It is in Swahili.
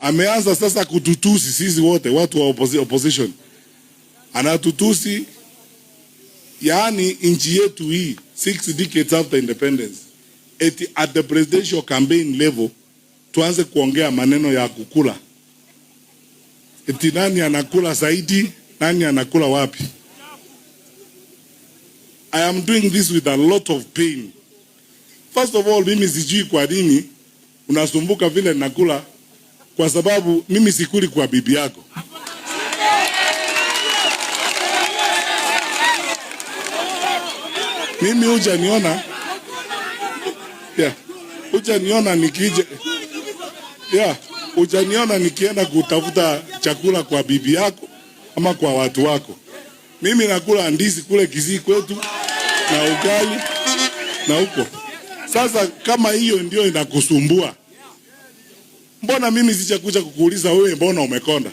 Ameanza sasa kututusi sisi wote watu wa opposition, anatutusi. Yaani nchi yetu hii 6 decades after independence, eti at the presidential campaign level tuanze kuongea maneno ya kukula, eti nani anakula zaidi, nani anakula wapi. I am doing this with a lot of pain. First of all, mimi sijui kwa nini unasumbuka vile nakula, kwa sababu mimi sikuli kwa bibi yako. Mimi hujaniona, yeah, hujaniona nikije, yeah, hujaniona nikienda kutafuta chakula kwa bibi yako ama kwa watu wako. Mimi nakula ndizi kule Kisii kwetu na ugali na huko. Sasa kama hiyo ndio inakusumbua, mbona mimi sijakuja kukuuliza wewe, mbona umekonda?